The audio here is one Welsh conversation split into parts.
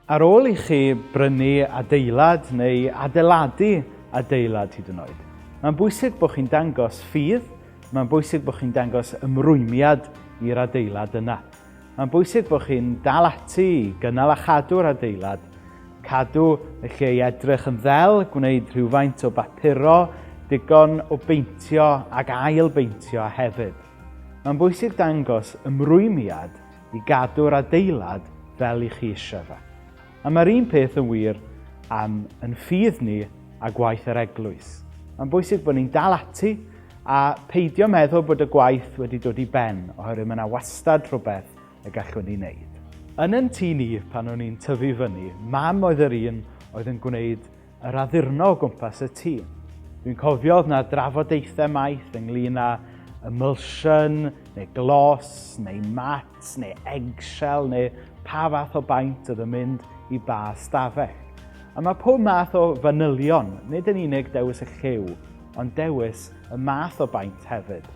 Ar ôl i chi brynu adeilad neu adeiladu adeilad hyd yn oed, mae'n bwysig bod chi'n dangos ffydd, mae'n bwysig bod chi'n dangos ymrwymiad i'r adeilad yna. Mae'n bwysig bod chi'n dal ati i gynnal a chadw'r adeilad, cadw y lle i edrych yn ddel, gwneud rhywfaint o bapuro, digon o beintio ac ail beintio hefyd. Mae'n bwysig dangos ymrwymiad i gadw'r adeilad fel i chi eisiau fe. A mae'r un peth yn wir am yn ffydd ni a gwaith yr eglwys. Mae'n bwysig bod ni'n dal ati a peidio meddwl bod y gwaith wedi dod i ben, oherwydd mae yna wastad rhywbeth y gallwn ni wneud. Yn yn tŷ ni, pan o'n i'n tyfu fyny, mam oedd yr un oedd yn gwneud yr addurno o gwmpas y tŷ. Dwi'n cofio oedd 'na drafodaethau maith ynglyn â emulsion, neu gloss, neu mat, neu eggshell, neu pa fath o baent oedd yn mynd i ba stafell. A mae pob math o fanylion, nid yn unig dewis y lliw, ond dewis y math o baent hefyd.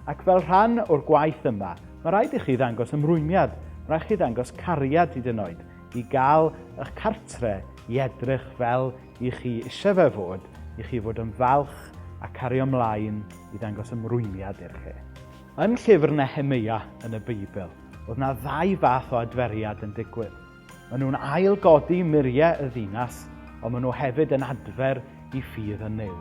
Ac fel rhan o'r gwaith yma, mae rhaid i chi ddangos ymrwymiad, mae rhaid i chi ddangos cariad hyd yn oed, i gael eich cartre i edrych fel i chi eisiau fe fod, i chi fod yn falch a cario ymlaen i ddangos ymrwymiad i'r lle. Yn llyfr Nehemeia yn y Beibl, oedd na ddau fath o adferiad yn digwydd. Maen nhw'n ail-godi muriau y ddinas, ond maen nhw hefyd yn adfer i ffydd yn Nuw.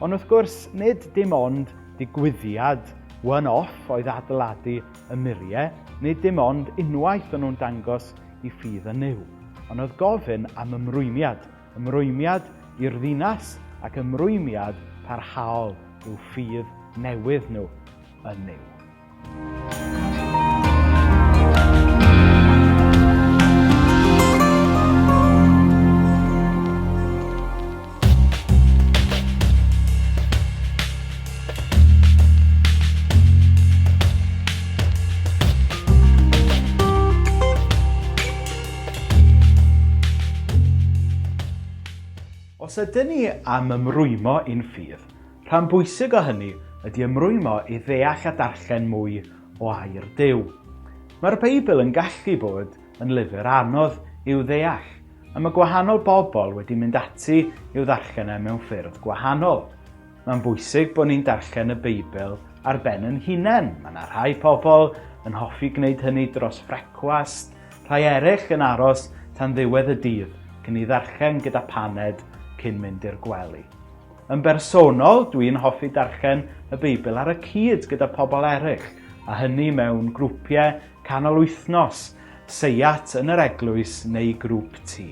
Ond wrth gwrs, nid dim ond digwyddiad one-off oedd adeiladu y muriau, nid dim ond unwaith o'n nhw'n dangos i ffydd yn Nuw, ond oedd gofyn am ymrwymiad, ymrwymiad i'r ddinas ac ymrwymiad parhaol i'w ffydd newydd nhw yn Nuw. Os ydyn ni am ymrwymo i'n ffydd, rhan bwysig o hynny ydy ymrwymo i ddeall a darllen mwy o air Duw. Mae'r Beibl yn gallu bod yn lyfr anodd i'w ddeall, a mae gwahanol bobl wedi mynd ati i'w ddarllen e mewn ffyrdd gwahanol. Mae'n bwysig bod ni'n darllen y Beibl ar ben yn hunain. Mae yna rhai pobl yn hoffi gwneud hynny dros frecwast, rhai eraill yn aros tan ddiwedd y dydd cyn i ddarllen gyda paned cyn mynd i'r gwely. Yn bersonol, dwi'n hoffi darllen y Beibl ar y cyd gyda pobl eraill, a hynny mewn grwpiau canol wythnos, seiat yn yr eglwys neu grŵp tŷ.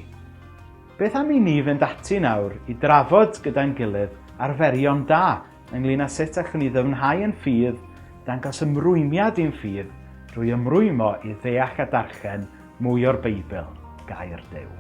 Beth am i ni fynd ati nawr i drafod gyda'n gilydd arferion da ynglyn â sut allwn ni ddyfnhau ein ffydd, dangos ymrwymiad i'n ffydd drwy ymrwymo i ddeall a darllen mwy o'r Beibl, gair Duw.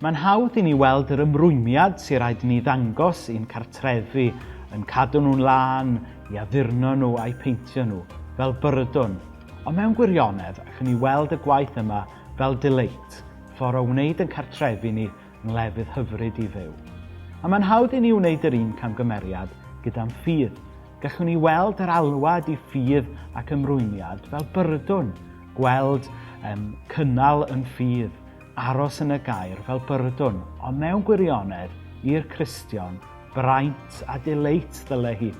Mae'n hawdd i ni weld yr ymrwymiad sy'n rhaid i ni ddangos i'n cartrefi, yn cadw nhw'n lân, i addurno nhw a'u peintio nhw, fel byrdwn. Ond mewn gwirionedd, allwn ni weld y gwaith yma fel dileit, ffordd o wneud yn cartrefi ni yn lefydd hyfryd i fyw. A mae'n hawdd i ni wneud yr un camgymeriad gyda'n ffydd. Gallwn ni weld yr alwad i ffydd ac ymrwymiad fel byrdwn, gweld um, cynnal yn ffydd, aros yn y gair fel byrdwn, ond mewn gwirionedd, i'r Cristion, braint a dileit ddyle hi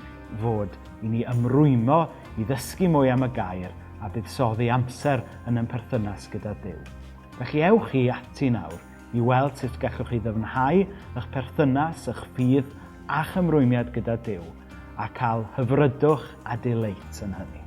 fod i ni ymrwymo i ddysgu mwy am y gair a buddsoddi amser yn ein perthynas gyda Duw. Felly ewch chi ati nawr i weld sut gallwch chi ddyfnhau eich perthynas, eich ffydd a'ch ymrwymiad gyda Duw, a cael hyfrydwch a dileit yn hynny.